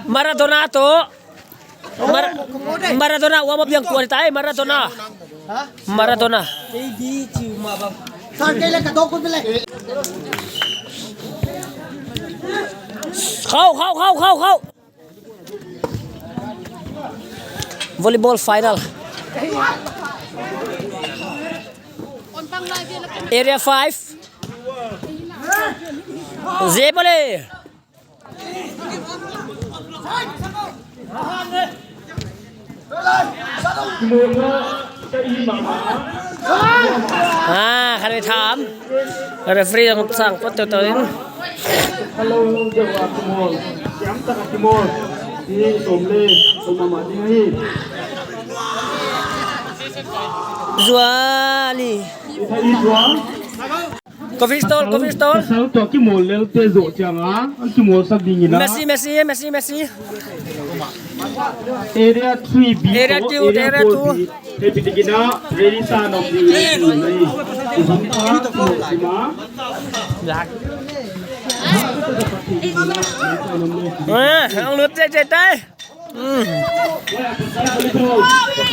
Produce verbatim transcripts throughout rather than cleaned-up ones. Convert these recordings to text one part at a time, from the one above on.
Maradona toh. Mar-, Maradona, warm up yang kuat tai, Maradona. Maradona. Khau, khau, khau, khau, khau. Volleyball final. Area five. Zebole. Ah, khan i tham. Referee dang sang pot to to in. Hello, hello, hello, hello. Siam tak a kimol. Ni som le, som ma ma ding hi. Zuali. Ita i zua. Coffee stall, coffee stall. Pasal toh kimol lel te zoh chiang a, an kimol sak ding in a. Messi, Messi, Messi, Messi. Area three B, Area two, Area Area four two. B. Happy takin a, ready sa nom ding in a. Eh, ang lut te te tai. Hmm.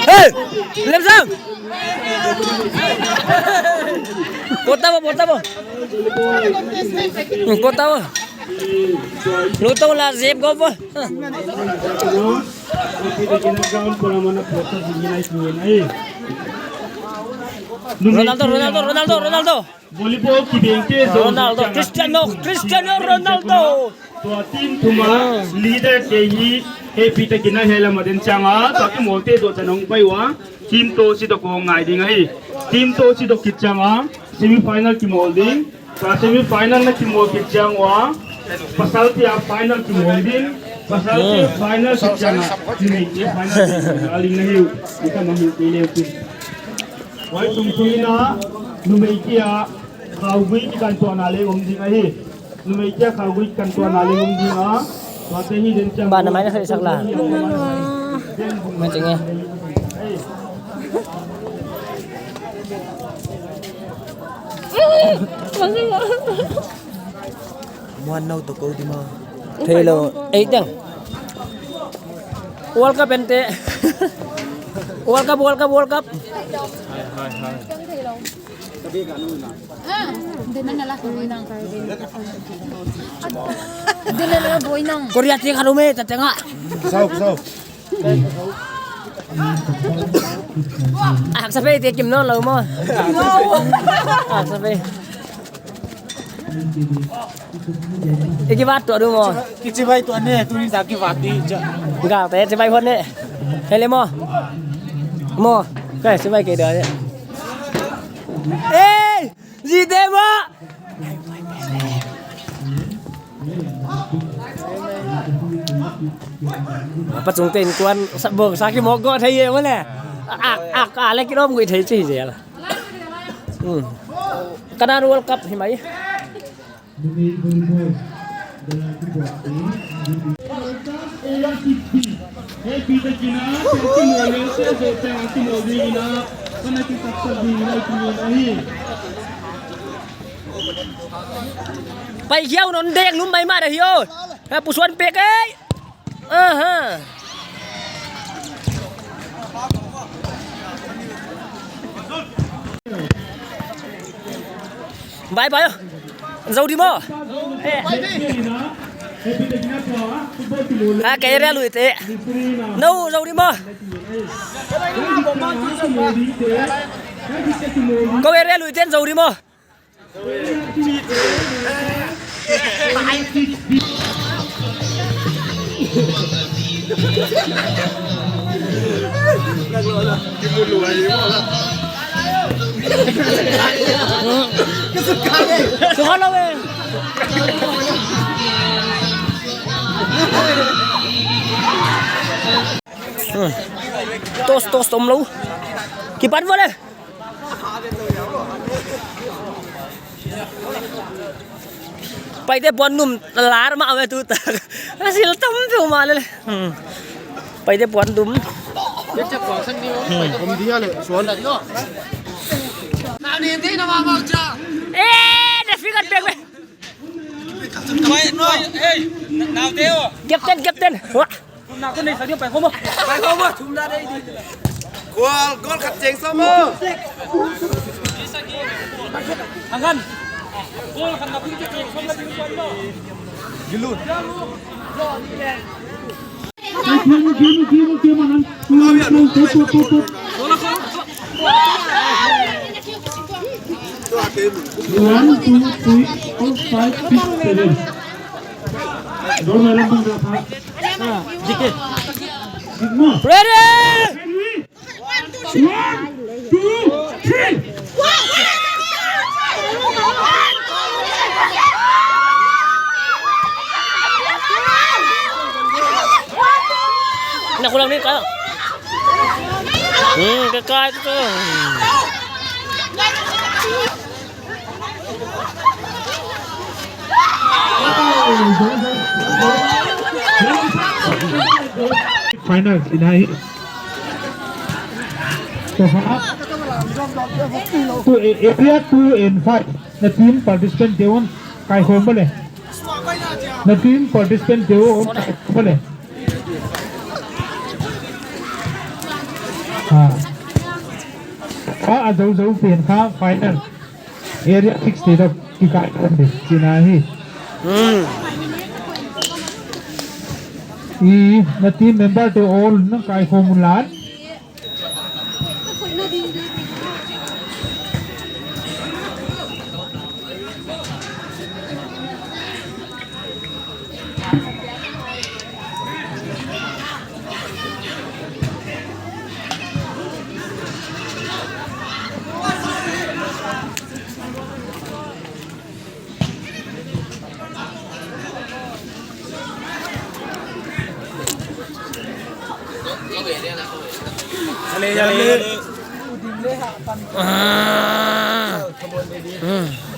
Hey! Lem sang! Kota bo, kota bo. Hmm, kota bo. Lutong la zip go bo. Ronaldo, Ronaldo, Ronaldo, Ronaldo. Volleyball kibeng te zong Ronaldo, zong Cristiano, Cristiano Ronaldo. Tua team thum a leader te hi happy takin a hiai lam a den chiang a, tua kimol te zoh chiang a hong pai ua. Team toh si dok hong ngai ding ahi. Team toh si dok khit chiang a semi final kimol ding. Tua semi final na kimol khit chiang ua, pasal te a final kimol ding. Pasal te final khit chiang a, numei te final kimol ding. Aling na hiu. Ika mamu te leu te. Huai sung sung in a, numei kia khaugui kikan tuahna leng om ding ahi. Numei kia khaugui kikan tuahna leng om ding a. Tua te hi den chiang. Ba na mai na sai sak la. Ma ching e. Muan nau toh kou di maw. Theilou. Ei teng. World Cup ente. World Cup, World Cup, World Cup. Hai, hai, hai. Korea te kharu me, ta tenga. Sau, sau. Ak sa pe te kim no lo maw. Ak sa pe. I kibat tuah ding maw. Kichibai tuah ne, tuni sa kibat di ja. Ga te chibai hon ne. Hele maw. Maw. Kai chibai ke da ne. Ei! Zi te maw. Pa chung ten kuan sa bong sa ki mok go thei ye maw le. Ak, ak, ak le ki lom gui thei chi je la. Hmm. Kana World Cup hi mai. Pai hiau non dek lum mai ma da hiau. He pusuan pek ei. Aha. Bye bye. Zou di maw. Ah, ka area lui te. Nou, zou di maw. Kou area lui ten zou di maw. Tos, tos, tom lo. Kipan mo le. Paite puan num lar ma ve tu ta. Asil tam pe ma le. Hmm. Paite puan dum. Hmm. Kom dia le, suan. Eh, the figure back, back. Captain, captain. Wah. Goal, goal khat cheng sawm maw. One, two, three, four, five, six, seven. Dua orang pun dah tak. Ready? Ready? One, two, three. Nak ulang ni, kau. Hmm, dekat tu. Final in ai. So, ha? To a-, area two and five. Na team participant te un kaikhawm le. Na team participant te un kaikhawm le. Ha. A, a zou zou pen kha final. Area six te toh kikai kan de, chihna hi. Hmm. I, na team member te all na kaikhawm un lan.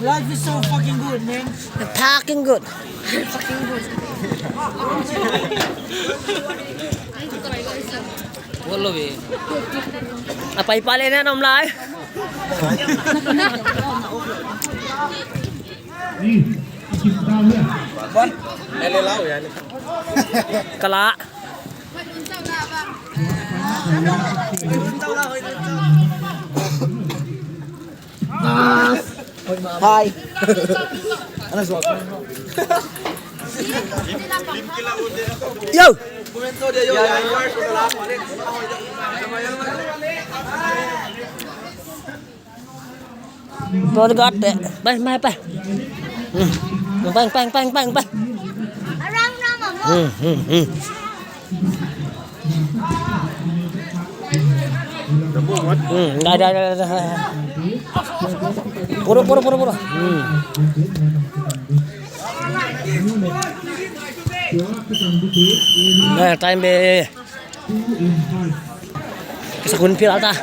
Life is so fucking good, man. Fucking good. Fucking good. Apai pale na nom lai. Kala. Hi. Yo. Bodyguard, eh. Pai, pai, pai. Hmm. Pai, pai, pai, pai, pai. Hmm, hmm, hmm. Hmm, dah, dah, dah, dah. Puro, puro, puro, puro. Hmm. Nah, time be. Kisakun pil alta.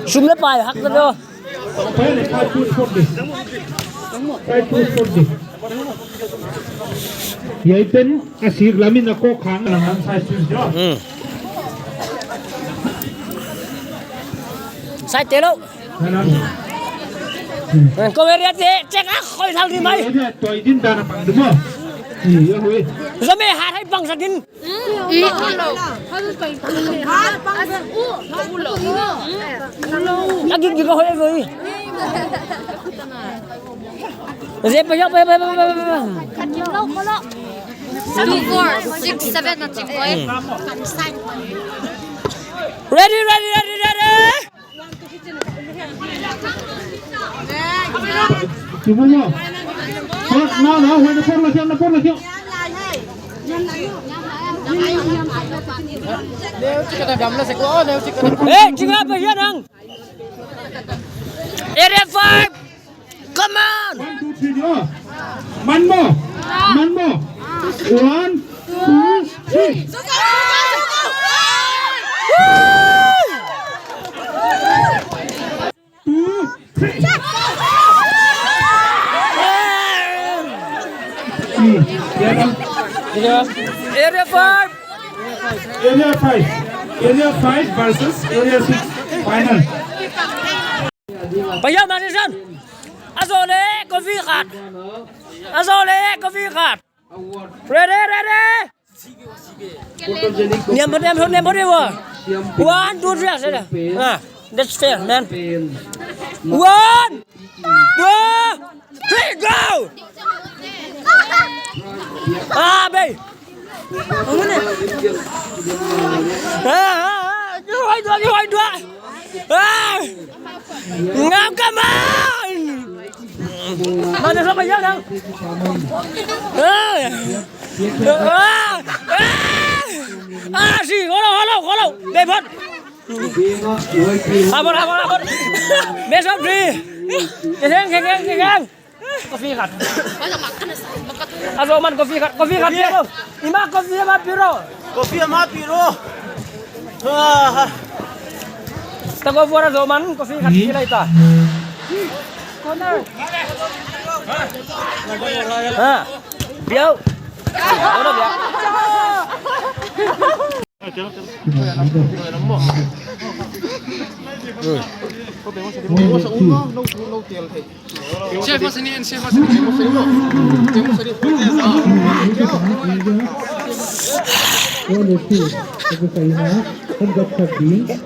Sum le pai hak le do. Yai pen a sik lamin a kok khang lam lam sai tu jo. Hmm. Sai te lo. Ko area te check a khoi thal ni mai. Toi din dan a pang du mo. Ni yo hui. Zame har hai pang sa din. Lagi juga hoy hoy. Zep ya, ya, ya, ya, ya. Two, four, six, seven na chik hoy. Ready, ready, ready, ready. Kibu mo. Por, no, no, no, por la acción, no, por la acción. Eh, chinga pa yan ang. Area five. Come on. One, two, three, go. Man mo. Man mo. One, two, three. Two, three. Area five. Area five. Area five versus Area six. Final. Payam Anderson. A zou le, coffee khat. A zou le, coffee khat. Ready, ready. Niam, niam, niam, niam. One, two, three, ah, that's fair, man. One, two, three, go! Ah, bay. Ah, ah, ah, you white one, you white one. Ah! Ngam ka man! Mana siapa yang nang? Ah! Ah! Ah! Ah, si, holo, holo, holo. Bebot. Abor, abor, abor. Besok di. Keseng, keseng, keseng. Coffee khat. A zou man coffee khat, coffee khat. Coffee. Piro. Ima coffee ma piro. Coffee ma piro. Ah. Tag of war a zou man coffee khat. Hmm. Kilai ta. Corner. Ha. Biau. Corner biau.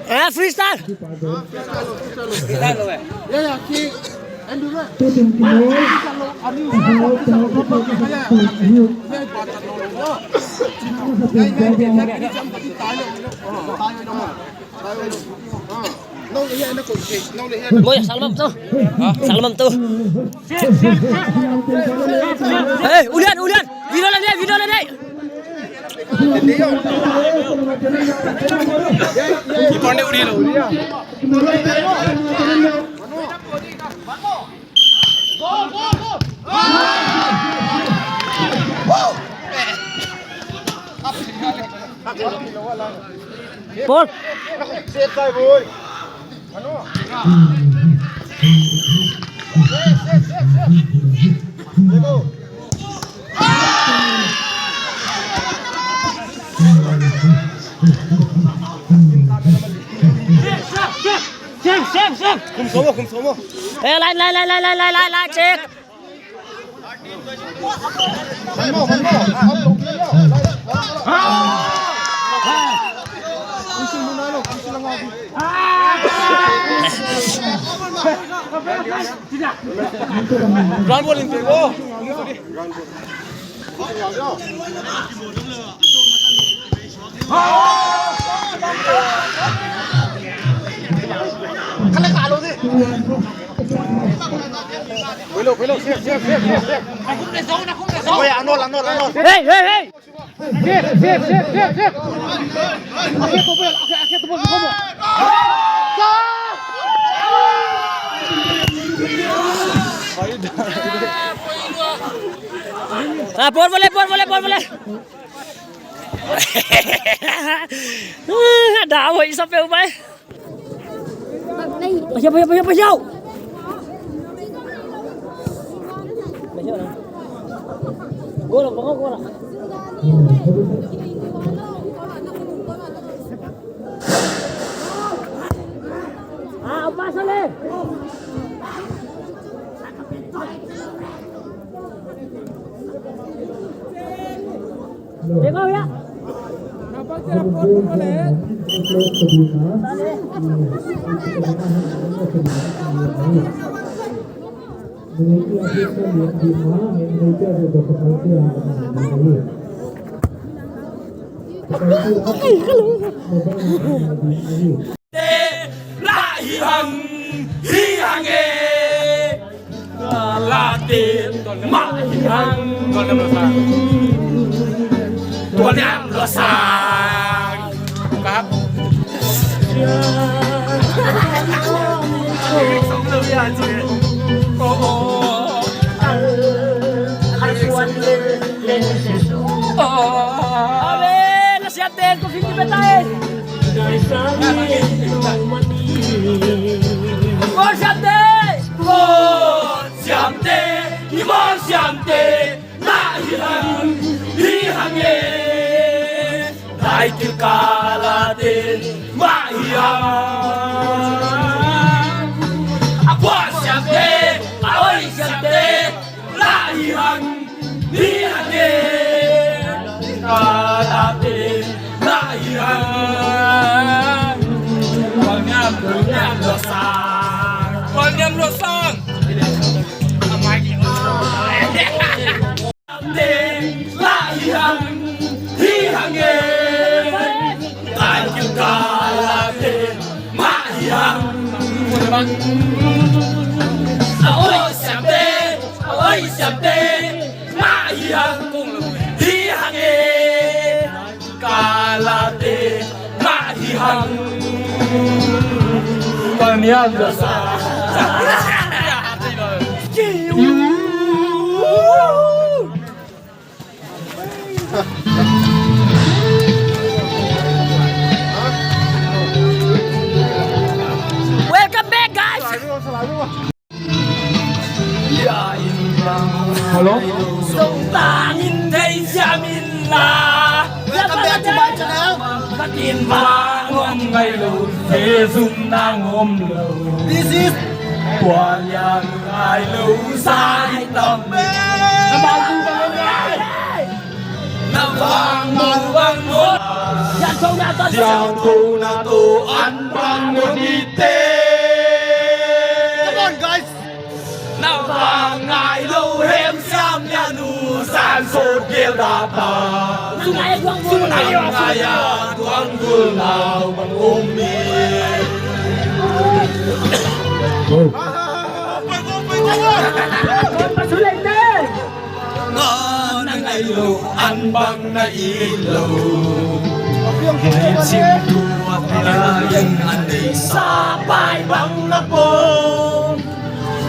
Eh, freestyle. Boy, salam tu. Salam tu. Hey, ulian, ulian. Video lagi, video lagi. Ipan dia ulian. Ball. Safe, safe, safe. Khum somo, khum somo. Eh, line, line, line, check. Ground ball in favor. Hey, hey, hey! Ah, por vale, por vale, por vale. Dah, woi, sampai umai. Payau, payau, payau, payau. Gol, gol, gol. Ah, pasa le. Tengok ya. Te la hi hang, hi hang e. La te ma hi hang. Tuan yang lo sang. Kap. Amen. Siap deh, kau fikir betai. Kau siap deh. Kau siap deh, ni mau siap deh. Na hi hang, hi hang e. Na Ai kil kala te mah hi hang. A pua siam te, a oi siam te mah hi hang. Hi hang e. Kala te mah hi hang. Kuang niam, kuang niam lo sang. Kuang niam lo sang. Amai ki. Te mah hi hang, hi hang e. Ai kil kala te mah hi hang. A oi siam te, a oi siam te mah hi hang, hi hang e. Kala te mah hi hang. Kuang niam lo sang. Welcome back, guys. Hello. Welcome back to my channel. This is Tua lian ngai lou sai tam e. Na vang mu bang hon. Siangthou na toh an bang hon hi te. Come on, guys. Na vang ngai lou hem siam lian nu san sot gel da ta. Ngai a tuang vul. Ngai a tuang vul nau bang om mi. Nga na ngai lou, an bang na it lou. Hei sim tu a pia yang an dei sa pai bang na pom.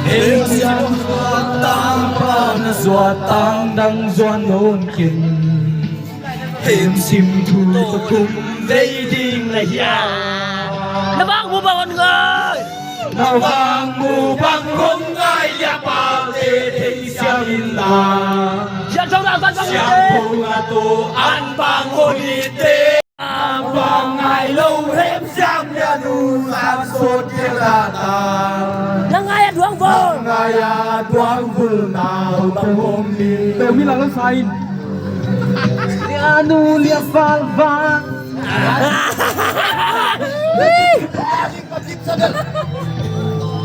Hei sim tu a tang pa na zuat tang dang zuan non kin. Hei sim tu a kum vei ding na hia. Na bang mu bang hon ngai. Na bang mu bang hon ngai lia pa te thei siam in la. Siangthou na toh an bang hon hi te. An bang ngai lou hem siam lian nu san sot gel da ta. Na ngai a tuang vul. Na ngai a tuang vul nau bang om mi. Te mi la lo sain. Anu lia fal va. Darling Public Channel.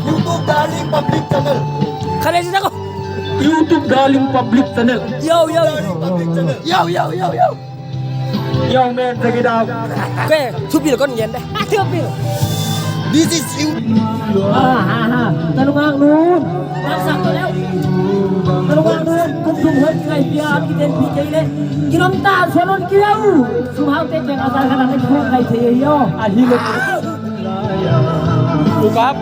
YouTube Darling Public Channel. Kare sida ko. YouTube Darling Public Channel. Yo, yo. Darling Public Channel. Yo, yo, yo, yo. Yo, man, check it out. Okay, thupil kon ngen de. Thupil. This is you. Ah, ha, ha. Talung ang nun. Taksak to leo. Talung ang nun. Kum tum hoi kai pia, ki ten pi kai le. Kilom ta, sonon kiau. Sum hau te kiang asal kana ne kum kai te yo. Ahi lo. Ukap.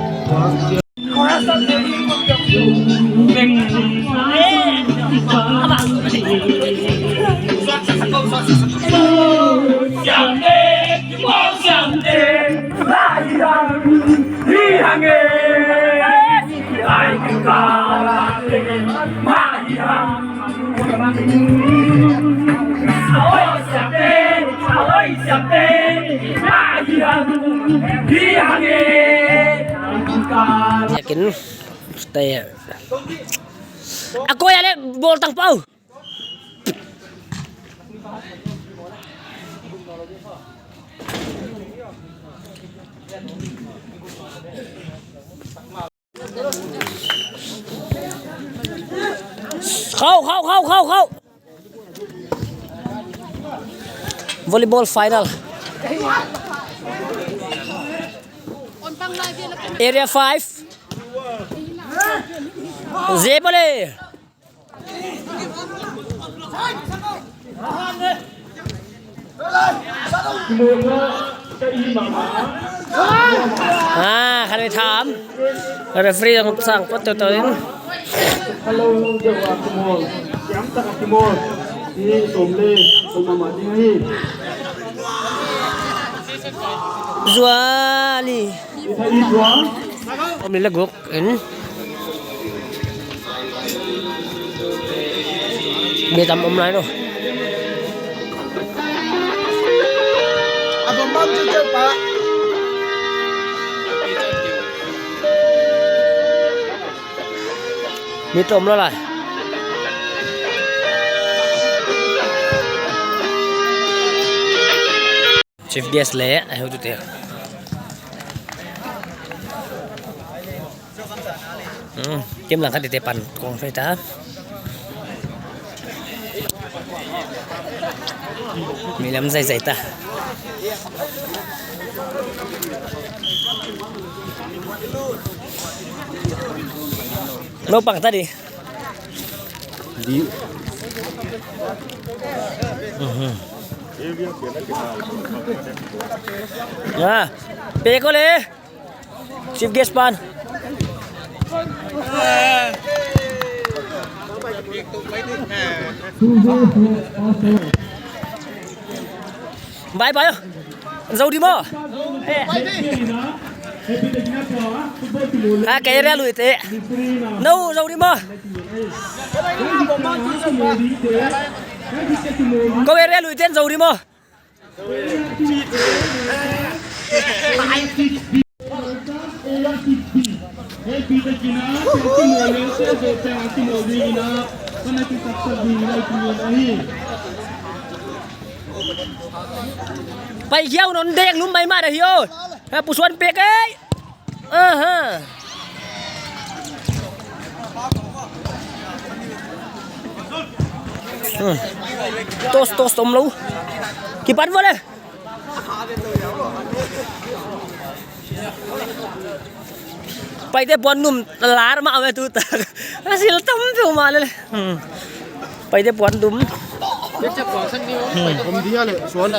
Yakin. Stay. Aku ya le bol tang pau. Khau, khau, khau, khau, khau. Volleyball final. Area five. Zebole. Ah, khan i tham. Referee dang sang pat tawh tawh in. Hello, Dewa Kumol. Siam tak Kumol. Ni som le, som ma ding hi. Zuali. Om ni la guk in. Be tam om lai no. Mi tom lo lai. Chief guest leh a heutute. Hmm, kim lang khat te pan kong fai ta. Mi lam zai zai ta. Naupang ta di. Di. Mhm. Ah, pe ko le. Chief guest pan. Bye bye. Zou di maw. Ah, ka area lui te. Nou, zou di maw. Kou area lui ten zou di maw. Pai hiau non deng lum mai ma da hiau. Ha, pusuan pek ei. Aha. Hmm. Tos, tos, tom lo. Kipan mo le. Paite puan dum lar ma ve tu ta. Asil tam pe ma le. Hmm. Paite puan dum. Hmm. Om dia le, suan.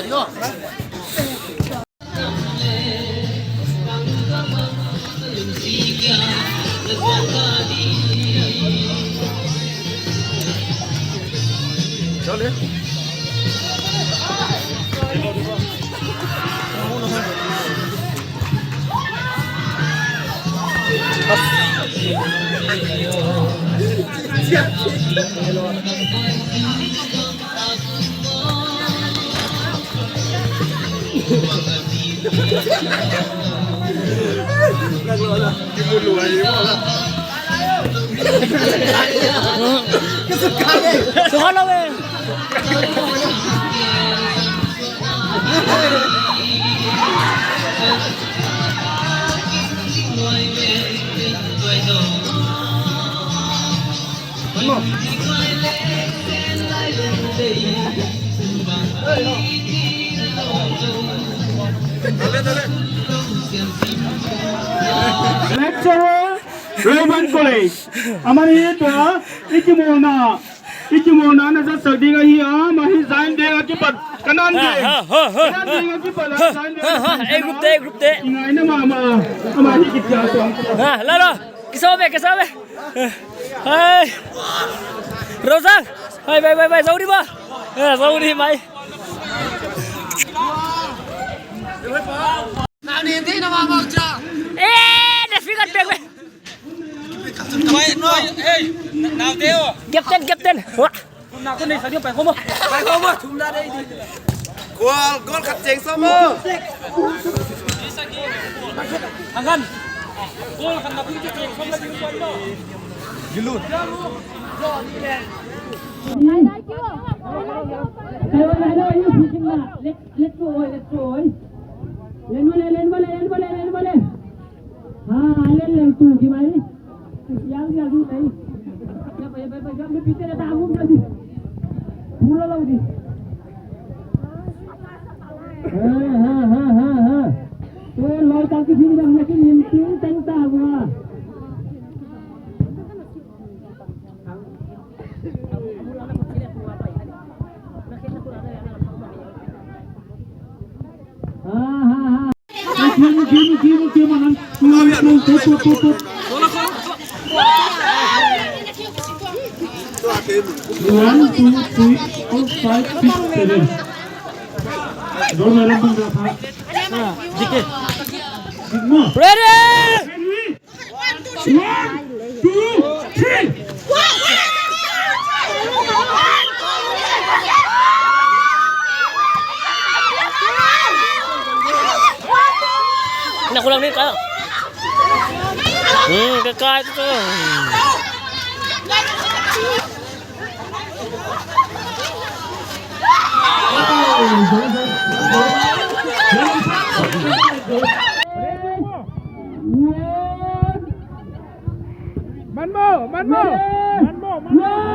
Lecturer, Raymond College. Amani tua, i kimawlna, i kimawlna na zatsak ding ahi a, ama hi zain deng a kipat, kanan deng. Ha, ha, ha, ha. Kanan deng a kipat, zain deng a kipat. Ha, ha, eh, group te, group te. I ngaina mahmah, ama hi kitia tuang. Ha, la, la. Kisaw be, kisaw be. Hai. Rozang. Hai, bai, bai, bai, zou di maw. Eh, zou di mai. Eh, the figure pek be. Captain, captain. Wah. Goal, goal khat cheng sawm maw. Angkan. Goal khat na pun cheng sawm la ding maw. Gilut. Let's go, let's go. Len bole, len bole, len bole, len bole. Ha, len len tu ki mai. Yang yang tu mai. Ya, ya, ya, ya, ya, pite na ta gum na di. Pura lau di. Ha, ha, ha, ha, ha. Tu lo ta ki sini dah nak ni ting teng ta gua. Ha, ha, ha. Game, game, game, game, anan. Put, put, put, put, put. One, two, three, four, five, six, seven. Dua orang pun dah. Ready? One, two, three. Pulang ni kau. Hmm, ka kai tu. One more, one more, one more, one more.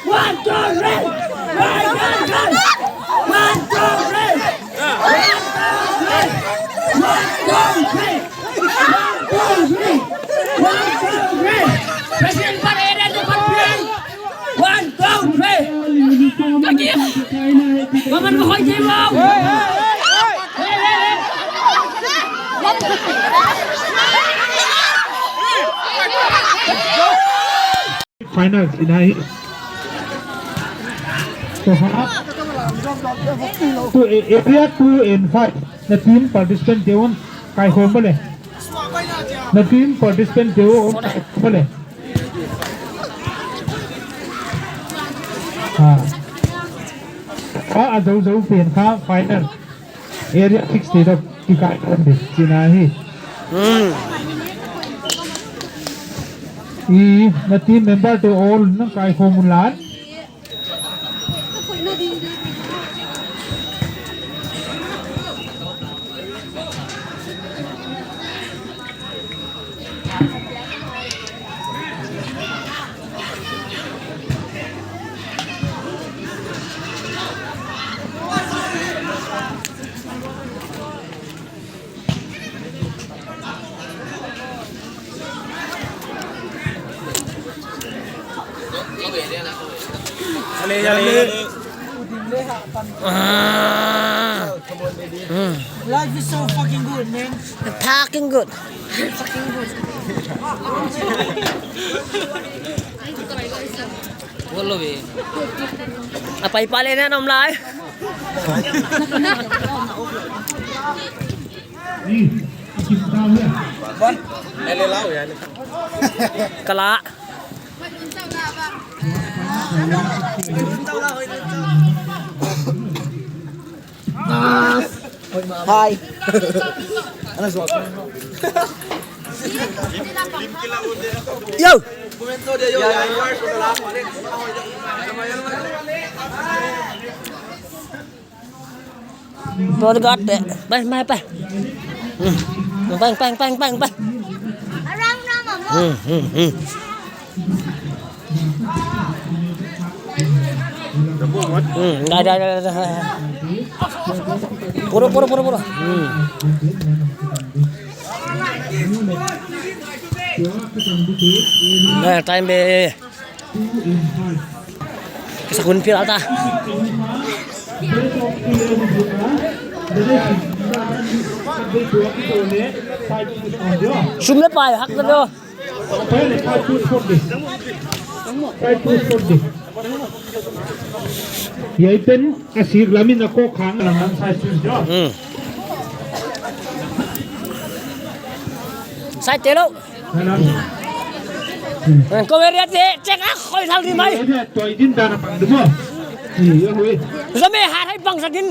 One, two, three. One, two, three. One, two, three. One, two, three. One, two, three. One, two, three. One, two, three. President parade tu parade. One, two, three. Lagi. Maman mo koi jai mo. Finals in ahi. So, ha? To a-, area two and five. Na team participant te un kaikhawm le. Na team participant te un kaikhawm le. Ha. Ha, a zou zou pen kha final. Area six te toh kikaikhawm ding chihna ahi. Hmm. I, na team member te all na kaikhawm un lan. Ale, ale. Ah. Life is so fucking good, man. Fucking good. Fucking good. Wolo be. Apai pale na nom lai. Kala. Hi. Yo. Tuan gat deh. Pai, pai, pai. Hmm. Pai, pai, pai, pai, pai. Hmm, hmm, hmm. Hmm, dah, dah, dah, dah. Pura, pura, pura, pura. Hmm. Nah, time be. Kisakun pil ata. Sum le pai hak le do. Yai pen a sik lamin a kok khang lam lam sai su jo. Hmm. Sai te lo. Ko area te, check a khoi thal di mai. Toi din dan a pang du mo. Ni, ya hui. Zame har hai pang sa din.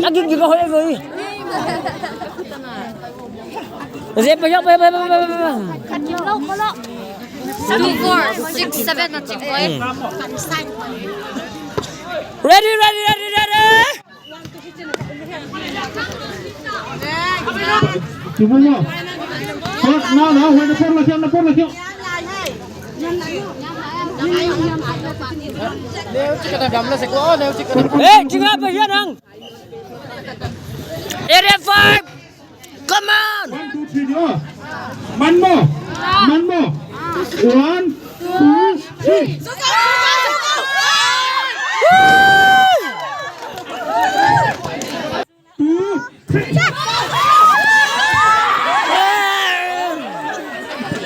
Lagi di ko hoi hui. Zep, zep, zep, zep, zep, zep. Two, four, six, seven na ching koi. Ready, ready, ready, ready. Kimu mo. Por, no, no, huai na por la kiang, na por la kiang. Eh, chinga pa hian ang. Area five. Come on! One, two, three, go! Man mo! Man mo! One, two, three! Two, three!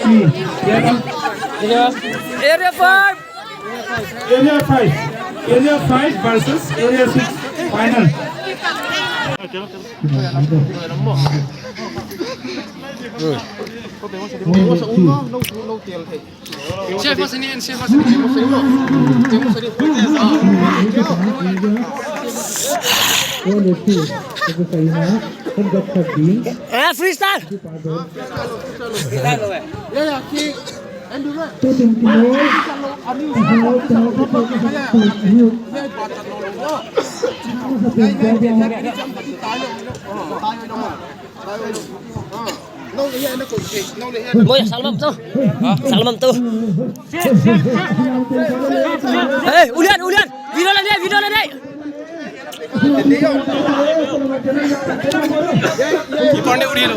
Hmm, ya kan? Area five! Area five. Area five versus Area six. Final. Eh, freestyle. Boy, salam tu. Salam tu. Eh, ulian, ulian. Video la deh, video la deh. Keeper ne uri lo.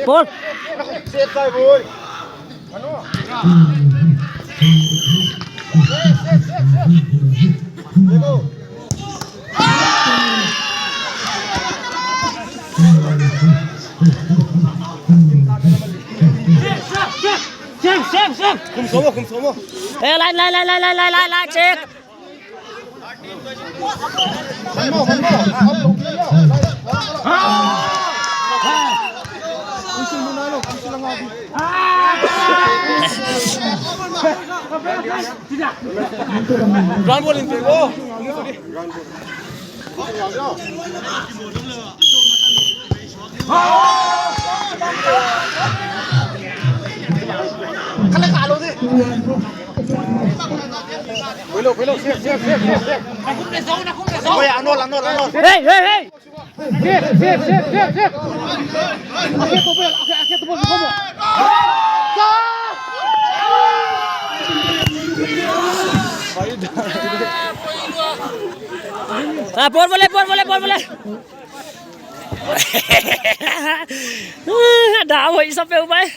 Ball. Kum somo, kum somo. Eh, line, line, line, check. Ground ball in favor. Hey, hey, hey! Ah, por bole, por bole, por bole. Dah, woi, sampai umai.